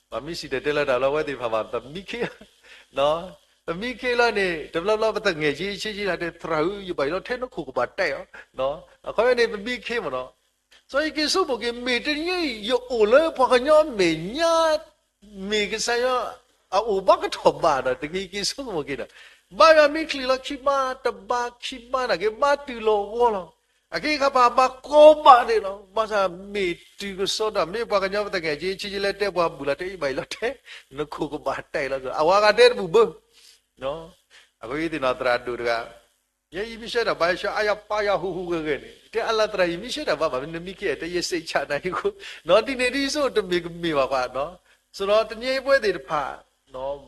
ပှၤမ့ၢ်စံၣ်တဲၤတဲလီၤတၢ်လီၤ ဝဲသ့ၣ်တဖၣ်ဘၣ် ပမံခ့လီၤ, ပမံခ့လီၤန့ၣ် တဘျီဘျီပသငဲၣ်က့ဆ့က့လီၤ တဲသရၣ်ဧၢ ယဘၣ်ယလီၤထဲနခိၣ်ကဘၣ်တဲအီၤ, အခီပညီန့ၣ် ပမံခ့မ့ၢ်နီၤ, စီၤယက့ၤဆိကမိၣ်က့ၤ မ့ၢ်တနံၤညါအံၤ ယအိၣ်လၢပှၤကညီအမဲာ်ညါ မ့ၢ်ကစၢ်ယွၤအအိၣ်ဘၣ်ကထီၣ်ဘးဒီး တဂ့ၤက့ၤဆိကမိၣ်က့ၤဒီး ဘါယွၤမ့ၢ်ချံးလီၤခံဘါတဘါခံဘါနာ်က့ ဘါတုၤလီၤဝီလီၤ, အက့အခါပၤဘါကီဘၣ်ဒဲးလီၤ, ဘၣ်ဆၣ်မ့ၢ်တုၤကစီဒီ မ့ၢ်ပှၤကညီပသငဲၣ်က့ဆ့က့လဲၤတဲပှၤဘူၣ်လီၤ တဲယဘၣ်ယလီၤထဲ နခိၣ်ကဘၣ်တဲလီၤ အဝဲဂၤတဲတဘူၣ်ဘၣ် အဃိသ့ၣ်နီၣ်သရၣ်ဒိၣ်တဂၤ ယဲယမ့ၢ်ရှဲတၢ်ဘါယွၤ အါယၤပါယွၤဟူးဟူးဂဲၤဂဲၤန့ၣ် တဲအလၤသရၣ် ယမ့ၢ်ရှဲတၢ်ဘါဘၣ် နမံခ့အတဲ ယစံးဆၣ်နၤဟံၣ်ဃိ နီၢ်ဒ်န့ၣ်ဒ်ဆိၣ်တမ့ၢ်ကမ့ၢ်ဘၣ်ကွၢ်နီၤ, စရီတနံၤအံၤပဝဲသ့ၣ်တဖၣ်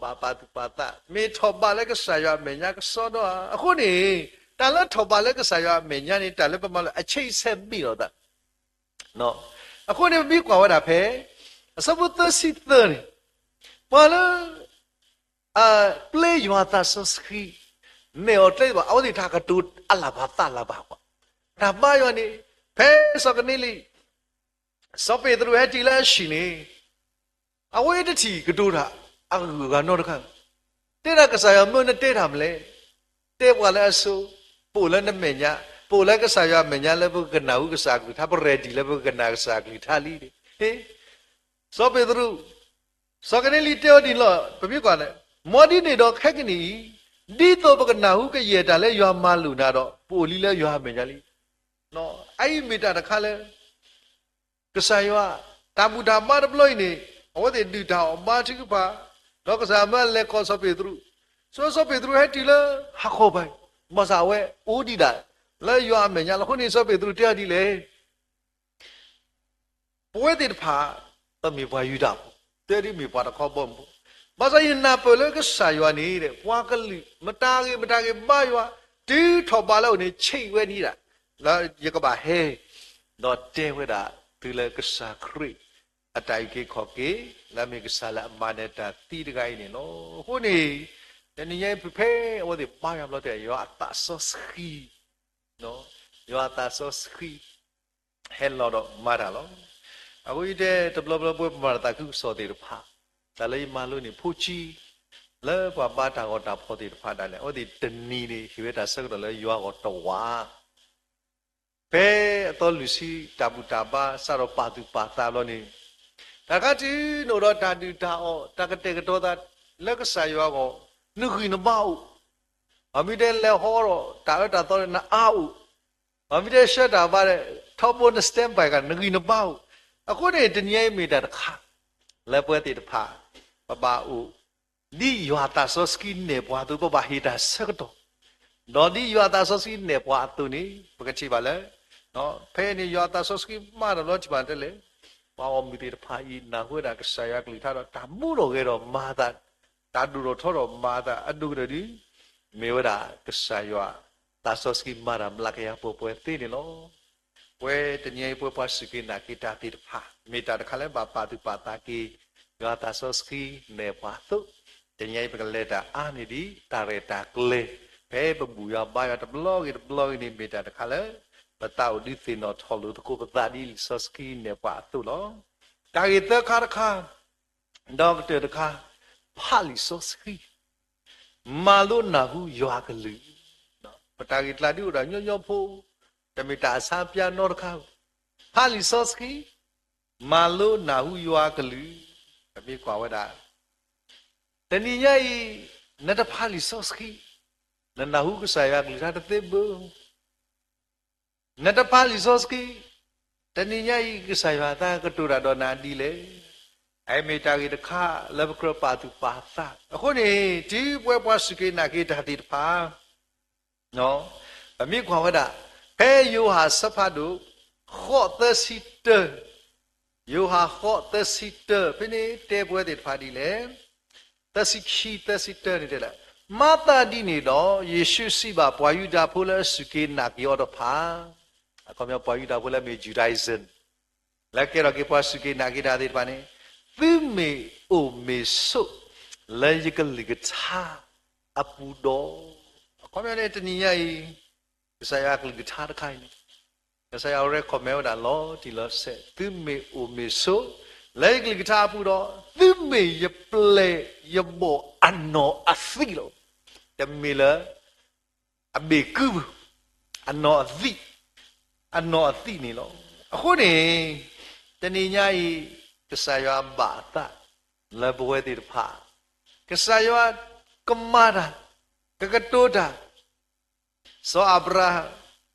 ဘၣ်ပာ်သူၣ်ပာ်သး မ့ၢ်ထီၣ်ဘးလၢကစၢ်ယွၤအမဲာ်ညါကစီဒီဧါ. အဃိန့ၣ် တၢ်လၢထီၣ်ဘးလၢကစၢ်ယွၤအမဲာ်ညါန့ၣ် တၢ်လၢပမၤလၢအဆံးဆဲဘ့ၣ်လိာ်သး အဃိန့ၣ် ပမ့ၢ်ကွၢ်ဝဲဒၣ်ဖဲ အဆၢဖိသၢဆံသၢန့ၣ် ပှၤလၢ ပျဲယွၤသးစီဆှံ နဲၣ်အီၤကျဲဘၣ် အဝဲသ့ၣ်တၢ်ကတိၤအလၢ်ဘၣ်သးလၢ်ဘၣ်ကွၢ်, တၢ်ဘါယွၤန့ၣ် ဖဲစီၤကနံလံ စီၤပ့းတရူးဟဲတုၤလၢအဟံၣ်န့ၣ် အဝဲတထံၣ်ကတိၤတၢ် အဂုၤအဂၤနီတခါ, တဲဒၣ်ကစၢ်ယွၤမၢနတဲတၢ်မနုၤလဲၣ်, တဲပှၤလၢအဆိ, ပအိၣ်လၢနမဲာ်ညါ, ပအိၣ်လၢကစၢ်ယွၤအမဲာ်ညါလၢပကနၢ်ဟူကစၢ်အကလုၢ်ကထါ ပ ready လၢပကကနၣ်ကစၢ်အကလုၢ်ကထါလံန့ၣ်, စီၤပ့းတရူး စီၤကနံလံတဲအီၤဒ်န့ၣ်လီၤ ပမ့ၢ်ကွၢ်န့ၣ်, မ်ဒ်န့ၣ်ဒီးခဲကနံၣ်အံၤ, ဒ်သိးပကနၢ်ဟူကယဲၢ်တၢ်လၢယွၤမၤလိာ်နၤဒီး, ပအိၣ်လံလၢယွၤအမဲာ်ညါလံ. အအံၤမ့ၢ်တၢ်တခါလၢ ကစၢ်ယွၤ တၢ်ဘူၣ်တၢ်ဘါတဘျီအံၤန့ၣ် အဝဲသ့ၣ်ဒုၣ်တၢ်အီၣ်ဘါထုကဖၣ်, ဒီးကစၢ်ယွၤမၢလဲၤကိးစီၤပ့းတရူး, စီၤပ့းတရူးဟဲတုၤလၢဟးခီပၤ, ဘၣ်ဆၣ်အဝဲအိၣ်ဒံးဒၣ် လၢယွၤအမဲာ်ညါလီၤ. အဃိန့ၣ် စီၤပ့းတရူးတဲအီၤဒ်လဲၣ် ပဝဲသ့ၣ်တဖၣ် ပမ့ၢ်ပှၤယူဒၤဖိ, တဲဒ်မ့ၢ်ပှၤတခီဘီမုၢ်ဖိ, ဘၣ်ဆၣ်ယနၢ်ပၢၢ်လၢကစၢ်ယွၤန့ၣ် ပှၤကလုာ်မတၤဂ့ၤမတၤဂ့ၤဘါယွၤ တုၤထီၣ်ဘးလၢအအိၣ်န့ၣ် ဆံးဝဲဒံးဒၣ် လၢယကဘၣ်ဟဲ ဒီးတဲဝဲဒၣ်သုလၢကစၢ်ခရံာ် အတၢ်အုၣ်က့ၤခီၣ်က့ၤ လၢအမ့ၢ်ကစၢ်လၢအမၤနၢၤတၢ်သံတဂၤအံၤန့ၣ်လီၤ. အဃိန့ၣ် တနံၤညါအံၤဖဲအဝဲသ့ၣ်ဘါယွၤဘျီတဲ ယွၤအသးစီဆှံ ယွၤအသးစီဆှံ ဟဲလီၤဒီးမၤတၢ်လီၤ. အဃိယတဲတဘျီဘျီပဝဲပှၤမၤတၢ်သးခုကစီၣ်သ့ၣ်တဖၣ် တၢ်လၢယမၤလိန့ၣ် ဖိဆံး လၢပှၤဘါတၢ်ဂီၤတၢ်ဖီၣ်သ့ၣ်တဖၣ်ဒၣ်လဲာ် အဝဲသ့ၣ်တနံၤန့ၣ် ဟ့ၣ်ဝဲတၢ်ဆၢကတီၢ်လၢယွၤအဂီၢ်တဝာ် ဖဲအသီလွံၢ်ဆံတၢ်ဘူၣ်တၢ်ဘါစးထီၣ်ပာ်သူၣ်ပာ်သးဘျီန့ၣ် တၢ်တခါတုၤနအိၣ်ဒီးတၢ်ဒုၣ်တၢ်အီၣ် တၢ်ကတဲာ်ကတီၤသး လၢကစၢ်ယွၤအဂီၢ် နဂံၢ်နဘါအိၣ်, မ့မ့ၢ်တဲလဲၤဟီဒီးတၢ်အၢတၢ်သီဒီးနအါအိၣ်, မ့မ့ၢ်တဲဆှၢတၢ်ဘါဒီး ထီဘိန standby ကနဂံၢ်နဘါအိၣ်. အဃိန့ၣ် တနံၤအံၤမ့ၢ်တၢ်တခါ လၢပဝဲသ့ၣ်တဖၣ် ပဘၣ်အိၣ် ဒ်ယွၤသးစီဆှံနဲၣ်ပှၤအသိး ပဘၣ်ဟ့ၣ်တၢ်ဆၢကတီၢ်, ဒီးဒ်ယွၤသးစီဆှံနဲၣ်ပှၤအသိးန့ၣ် ပကထံၣ်ဘၣ်လၢ ဖဲန့ၣ်ယွၤသးစီဆှံမၤတၢ်လီၤတံၢ်ဘၣ်တဲလဲၣ်, ပှၤဂီၢ်မုၢ်သ့ၣ်တဖၣ်အံၤ နၢ်ဟူဝဲဒၣ်ကစၢ်ယွၤကလုၢ်ကထါဒီး တၢ်မူထီၣ်ဂဲၤထီၣ်မၤအသး, တၢ်ဒိၣ်ထီၣ်ထီထီၣ်မၤအသး အဒိၣ်ကတၢၢ်ဒု မ့ၢ်ဝဲဒၣ်ကစၢ်ယွၤသးစီဆှံမၤတၢ်မျးကယၤပှဲၤပှဲၤသ့န့ၣ်လီၤ. ပဝဲတနံၤအံၤပဝဲပှၤစူၢ်က့ၤနာ်က့ၤတၢ်သ့ၣ်တဖၣ် မ့ၢ်တၢ်တခါလၢဘၣ်ပာ်သူၣ်ပာ်သးက့ၤ ယွၤသးစီဆှံနဲၣ်ပှၤအသိး, တနံၤအံၤပကလဲၤတၢ်အါန့ၢ်ဒံး တၢ်ရဲၣ်တၢ်ကျဲၤ ဖဲပဘူၣ်ယွၤဘါယွၤတဘျီဂ့ၤတဘျီဂ့ၤန့ၣ် မ့ၢ်တၢ်တခါလၢ ပသးအိၣ်ဒုးသ့ၣ်နီၣ်ထီၣ်လိာ်သကိးပသးဒ်လံာ်စီဆှံနဲၣ်ပှၤအသိးလီၤ. တၢ်ဂ့ၢ်သၢခါတခါ ဒီးကတၢၢ်တခါ ဖးလံာ်စီဆှံ မၤလိနၢ်ဟူယွၤကလုၢ်, ပတၢ်ဂ့ၢ်ကျါဒ်အိၣ်ဒီးညီညီဖိ, တမ့ၢ်တၢ်အဆါပၠါနီတခါ, ဖးလံာ်စီဆှံ, မၤလိနၢ်ဟူယွၤကလုၢ်, ပမ့ၢ်ကွၢ်ဝဲဒၣ် တနံၤညါအံၤ နတဖးလံာ်စီဆှံ, နနၢ်ဟူကစၢ်ယွၤကလုၢ်ကထါတသ့ဘၣ် နတဖးလံာ်စီဆှံ, တနံၤညါအံၤ ကစၢ်ယွၤအသးကတိၤတၢ်ဒီးနၤဒ်လဲၣ်. အအံၤမ့ၢ်တၢ်ဂ့ၢ်တခါလၢပကြၢးပာ်သူၣ်ပာ်သး. အဃိန့ၣ် တုၤပဝဲပှၤစူၢ်က့ၤနာ်က့ၤတၢ်သ့ၣ်တဖၣ် ပမ့ၢ်ကွၢ်ဝဲဒၣ် ဖဲယိၤဟၣ်အဆၢဖးဒိၣ် ဃိးသၢဆံတၢ, ယိၤဟၣ်ဃိးသၢဆံတၢ ဖဲန့ၣ်တဲပဝဲသ့ၣ်တဖၣ်ဒ်လဲၣ်. သၢဆံခံ သၢဆံတၢန့ၣ်တဲလၢ မၤသးဒ်န့ၣ်ဒီး ယ့ၣ်ၡူးစံးဘၣ်ပှၤယူဒၤဖိလၢအစူၢ်က့ၤနာ်က့ၤအီၤတဖၣ်, အခီပညီပှၤယူဒၤဖိလၢအမ့ၢ် Judaism လၢကဲထီၣ်က့ၤပှၤစူၢ်က့ၤနာ်က့ၤတၢ်သ့ၣ်တဖၣ်န့ၣ်, သုမ့ၢ်အိၣ်မ့ၢ်ဆိး လၢယကလုၢ်ကထါအပူၤဒီး, အခီပညီန့ၣ် တနံၤညါအံၤ ကစၢ်ယွၤကလုၢ်ကထါတခါအံၤန့ၣ် ကစၢ်ယွၤ recommend ဝဲဒၣ်လီၤတံၢ်လီၤဆဲး, သုမ့ၢ်အိၣ်မ့ၢ်ဆိး လၢယကလုၢ်ကထါအပူၤဒီး သုမ့ၢ်ယပျဲၢ်ယဘီၣ်အနီၢ်အသံးလီၤ. တမ့ၢ်လၢ အဘ့ၣ်ကု, အနီၢ်အသံး, အနီၢ်အသံးန့ၣ်လီၤ. အဃိန့ၣ် တနံၤညါအံၤ ကစၢ်ယွၤဘၣ်အသး လၢပဝဲသ့ၣ်တဖၣ်, ကစၢ်ယွၤကမၤတၢ်, ကကတိၤတၢ် စီၤအၤဘြၤဟၣ်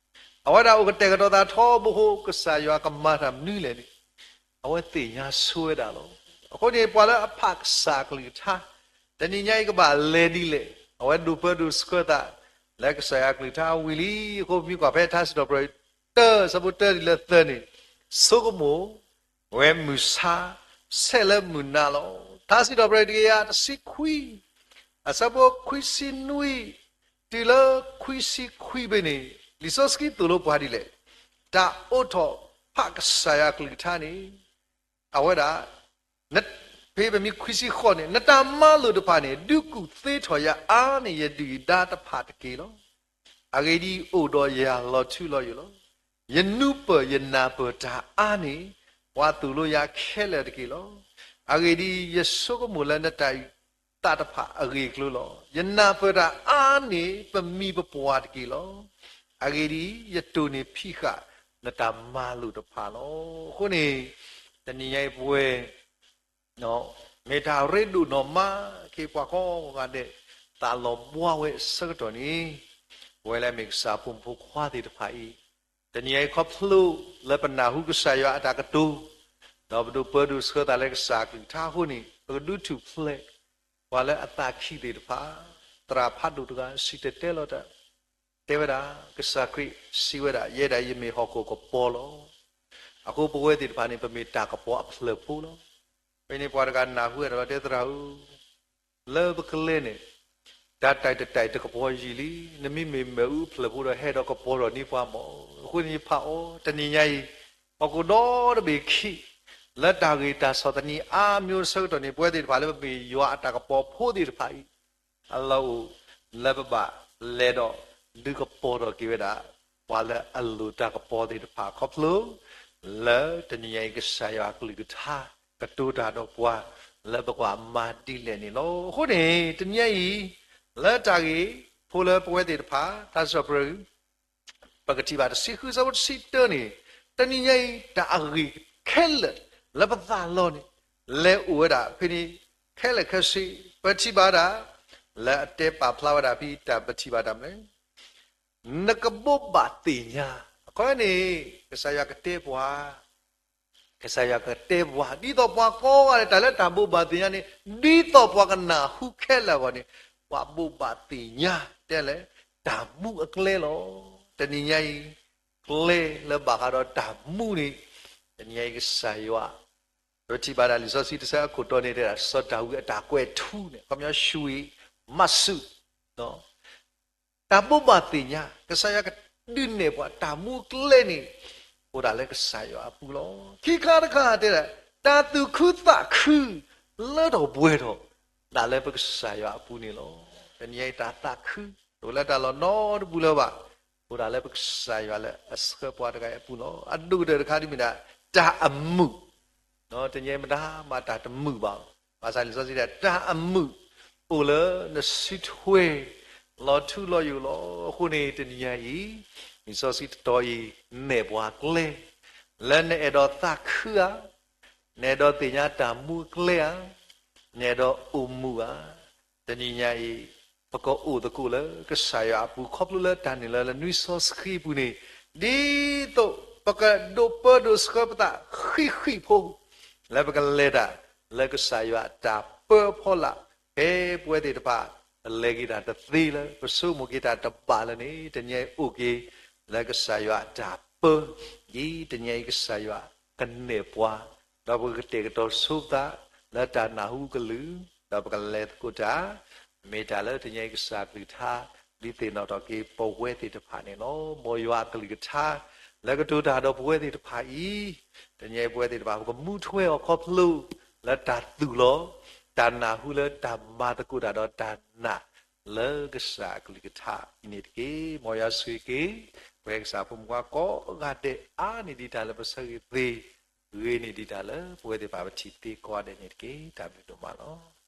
အဝဲဒၣ်အိၣ်ကတဲာ်ကတီၤသးထီဘိဃိ ကစၢ်ယွၤကမၤတၢ်မနုၤလဲၣ်န့ၣ် အဝဲသ့ၣ်ညါဆိဝဲဒၣ်လီၤ. အဃိန့ၣ် ပှၤလၢအဖးကစၢ်အကလုၢ်ကထါ တနံၤညါအံၤကဘၣ်လဲၤဒ်လဲၣ်, အဝဲဒိးပၢဒိးဆှၢသး လၢကစၢ်ယွၤကလုၢ်ကထါဝံၤလံ. အဃိပမ့ၢ်ကွၢ်ဖဲထါစံးထီၣ်ပတြၢၤ တၢ အဆၢဖိတၢတုၤလၢသၢန့ၣ်, ဆိကမိၣ် ဝဲမုၢ်ဆါ ဆဲးလၢမုၢ်နၤလီၤ. ထါစံးထီၣ်ပတြၢၤတကယၤတဆံခွံ အဆၢဖိခွံဆံနွံ တုၤလၢခွံဆံခွံဖဲန့ၣ် လံာ်စီဆှံသိၣ်လိပှၤဒ်လဲၣ်. တၢ်အိးထီၣ်ဖးကစၢ်ယွၤကလုၢ်ကထါန့ၣ် အဝဲဒၣ် ဖဲပမ့ၢ်ခွံဆံဃိးန့ၣ် နတၢ်မၤလိာ်တဖၣ်န့ၣ် ဒုးကူၣ်သ့ထီၣ်ယၤအါန့ၢ်ယဒုၣ်ယဒါတဖၣ်တက့ၢ်လီၤ. အဂ့ၢ်ဒ်အံၤ, အိၣ်ဒီးယၤလီၤထူလီၤယိာ်လီၤ. ယနူပၢၢ်ယနၢ်ပၢၢ်တၢ်အါန့ၢ် ပှၤသိၣ်လိယၤခဲလၢာ်တက့ၢ်လီၤ. အဂ့ၢ်ဒ်အံၤ, ယဆိကမိၣ်လၢနတၢ်အုၣ်သးတဖၣ်အဂ့ၢ်အကျိၤလီၤ. ယနၢ်ပၢၢ်တၢ်အါန့ၢ်ပမိၢ်ပပၢ်တက့ၢ်လီၤ. အဂ့ၢ်ဒ်အံၤ, ယတိၢ်န့ၢ်ဖံးဃာ်နတၢ်မၤလိာ်တဖၣ်လီၤ. အဃိန့ၣ် တနံၤညါအံၤပဝဲ မ့ၢ်တၢ်ရ့ဒိၣ်နီၢ်မး က့ၤပှၤကိးဂၤဒဲး သးလီၤဘှါဝဲအဆၢကတီၢ်န့ၣ်, ပဝဲလၢအမ့ၢ်ကစၢ်အဖိမုၣ်ဖိခွါသ့ၣ်တဖၣ်အံၤ, တနံၤအံၤခီဖျိလၢပနၢ်ဟူကစၢ်ယွၤအတၢ်ကတိၤ, ဒီးပဒိးပၢဒိးဆှၢသးလၢကစၢ်အကလုၢ်ကထါအဃိန့ၣ်, ပကဒုးထူၣ်ဖျဲး ပှၤလၢအသးခံသ့ၣ်တဖၣ်, သရၣ်ဖးဒိၣ်တဂၤစံၣ်တဲၤတဲလီၤတၢ်, တဲဝဲဒၣ်, ကစၢ်ခရံာ်စံးဝဲဒၣ်, ယဲဒၣ်ယမ့ၢ်ဟီၣ်ခိၣ်ကပီၤလီၤ. အဃိပဝဲသ့ၣ်တဖၣ်န့ၣ် ပမ့ၢ်တၢ်ကပီၤအဖျၢၣ်ဖိလီၤ. ဖဲန့ၣ်ပှၤတဂၤနၢ်ဟူဝဲဒၣ်လီၤ တဲသရၣ်ဧၢ, လၢပကလဲၤန့ၣ်, တၢ်တၢၣ်တတၢၣ်တကပီၤယံာ်လံ, နမ့မ့ၢ်မ့ၣ်အူအဖျၢၣ်ဖိဒီးဟဲဒီးကပီၤထီၣ်န့ၢ်ပှၤမၢ်. အဃိန့ၣ်ယဖးအီၤ, တနံၤညါအံၤ, ဟီၣ်ခိၣ်ဒီတဘ့ၣ်ခံ, လၢတၢ်ဂ့ၢ်တၢ်ဆီၣ်သနံးအါမံၤအဆၢကတီၢ်န့ၣ် ပဝဲသ့ၣ်တဖၣ်လၢပမ့ၢ်ယွၤအတၢ်ကပီၤဖိသ့ၣ်တဖၣ်အံၤ အလီၢ်အိၣ်လၢပဘၣ်လဲၤဒီးဒုးကပီၤထီၣ်က့ၤဝဲဒၣ် ပှၤလၢအလိၣ်တၢ်ကပီၤသ့ၣ်တဖၣ်ခီဖျိ လၢတနံၤညါအံၤကစၢ်ယွၤအကလုၢ်ကထါ ကတိၤတၢ်ဒီးပှၤ လၢပကဘၣ်မၤဒ်လဲၣ်န့ၣ်လီၤ. အဃိန့ၣ် တနံၤညါအံၤ လၢတၢ်ဂ့ၢ်ဖိလၢပဝဲသ့ၣ်တဖၣ် တၢ်စံးပတြၢၤ ပကထံၣ်ဘၣ်တဆံဃုဆၢဖိတဆံတၢန့ၣ်, တနံၤညါအံၤ တၢ်အဂ့ၢ်ခဲလၢာ်လၢပသးလီၤန့ၣ် လဲၤအိၣ်ဝဲဒၣ်ဖဲန့ၣ် ခဲလၢာ်ခဲဆ့, ပထံၣ်ဘၣ်ဒၣ် လၢအတဲပာ်ဖျါဝဲဒၣ်ဖဲတၢ်ပထံၣ်ဘၣ်တၢ်မနုၤလဲၣ်, နကဘိးဘၣ်သ့ၣ်ညါ, အခီန့ၣ် ကစၢ်ယွၤကတဲပှၤ ကစၢ်ယွၤကတဲပှၤ ဒ်သိးပှၤကိးဂၤဒဲး တၢ်လၢတၢ်ဘိးဘၣ်သ့ၣ်ညါန့ၣ် ဒ်သိးပှၤကနၢ်ဟူခဲလၢာ်အဂီၢ်န့ၣ် ပှၤဘိးဘၣ်သ့ၣ်ညါ တဲလဲၣ် တၢ်မူအကျဲလီၤ. တနံၤညါအံၤ ကျဲလၢဘၣ်ဃးဒီးတၢ်မူန့ၣ် တနံၤညါအံၤကစၢ်ယွၤ ပထံၣ်ဘၣ်ဒၣ်လံာ်စီဆှံတဆၢအခိၣ်တီန့ၣ် တဲဒၣ်စီၤဒၤဝံးအတၢ်ကွဲးထူန့ၣ် ခီပညီ ရွှေမစူး တၢ်ဘိးဘၣ်သ့ၣ်ညါ ကစၢ်ယွၤကဒုးနဲၣ်ပှၤတၢ်မူအကျဲန့ၣ် အိၣ်ဒၣ်လၢကစၢ်ယွၤအပူၤလီၤ. ခံခါတခါတဲဒၣ် တၢ်သူၣ်ခုသးခု လၢထီၣ်ပှဲၤထီၣ် ဒၣ်လၢပကစၢ်ယွၤအပူၤန့ၣ်လီၤ. တနံၤညါအံၤတၢ်သးခု တအိၣ်လၢတၢ်လီၢ်နီတပူၤလၢၤဘၣ်, အိၣ်ဒၣ်လၢပကစၢ်ယွၤလၢအဆှၢပှၤတဂၤအံၤအပူၤလီၤ. အဒိၣ်ကတၢၢ်တခါဒ်မ့ၢ်ဒၣ် တၢ်အမုာ် တနံၤညါအံၤမတၤမးတၢ်တမုာ်ဘၣ်. ဘၣ်ဆၣ်လံာ်စီဆှံတဲ တၢ်အမုာ် အိၣ်လၢနစုထွဲ လီၤထူလီၤယိာ်လီၤ. အဃိန့ၣ် တနံၤညါအံၤ လံာ်စီဆှံတတီၤအံၤ နဲၣ်ပှၤကျဲ လၢနအဲၣ်ဒိးသးခုဧါ, နအဲၣ်ဒိးသ့ၣ်ညါတၢ်မူအကျဲဧါ, နအဲၣ်ဒိးအိၣ်မုာ်ဧါ. တနံၤညါအံၤ ပကအိၣ်သကိးလၢကစၢ်ယွၤအပူၤ ခီဖျိလၢတၢ်န့ၣ်လၢ လၢနွံစီဆှံအပူၤန့ၣ် ဒ်သိးပကဒိးပၢဒိးဆှၢပသးဃံးဃံးဖိ လၢပကလဲၤတၢ် လၢကစၢ်ယွၤအတၢ်ပၢအဖီလာ် ဖဲပဝဲသ့ၣ်တဖၣ် ပလဲၤက့ၤတၢ်တသ့လၢ ပဆိကမိၣ်က့ၤတၢ်တဘၣ်လၢန့ၣ် တနံၤအံၤအိၣ်က့ၤ လၢကစၢ်ယွၤအတၢ်ပၢ ဒ်တနံၤအံၤကစၢ်ယွၤကနဲၣ်ပှၤ ဒီးပကကတဲာ်ကတီၤဆိပသး လၢတၢ်နၢ်ဟူကလုၢ် ဒီးပကလဲၤသကိးတၢ် မ့ၢ်တၢ်လၢတနံၤအံၤကစၢ်ကလုၢ်ကထါ ဒုးသ့ၣ်နီၣ်ထီၣ်က့ၤပဝဲသ့ၣ်တဖၣ်န့ၣ်လီၤ. မ်ယွၤအကလုၢ်ကထါ လၢကတိၤတၢ်ဒီးပဝဲသ့ၣ်တဖၣ်အံၤ တနံၤအံၤပဝဲသ့ၣ်တဖၣ် ပကမူထွဲအီၤခီဖျိ လၢတၢ်သူၣ်လီၤ တၢ်နၢ်ဟူလၢတၢ်မၤသကိးတၢ်ဒီးတၢ်နာ် လၢကစၢ်အကလုၢ်ကထါအံၤန့ၣ်တက့ၢ်. မ်ယွၤဆိၣ်ဂ့ၤက့ၤ ပဝဲကစၢ်ဖိမုၣ်ဖိခွါကိးဂၤဒဲး အါန့ၢ်ဒံးတၢ်လၢပဆၢဂ့ၤသ့, ဂ့ၤန့ၢ်ဒံးတၢ်လၢပဝဲသ့ၣ်တဖၣ်ပထံၣ်သ့ကိးဂၤဒဲးန့ၣ်တက့ၢ်. တၢ်ဘျုးဒိၣ်မးလီၤ.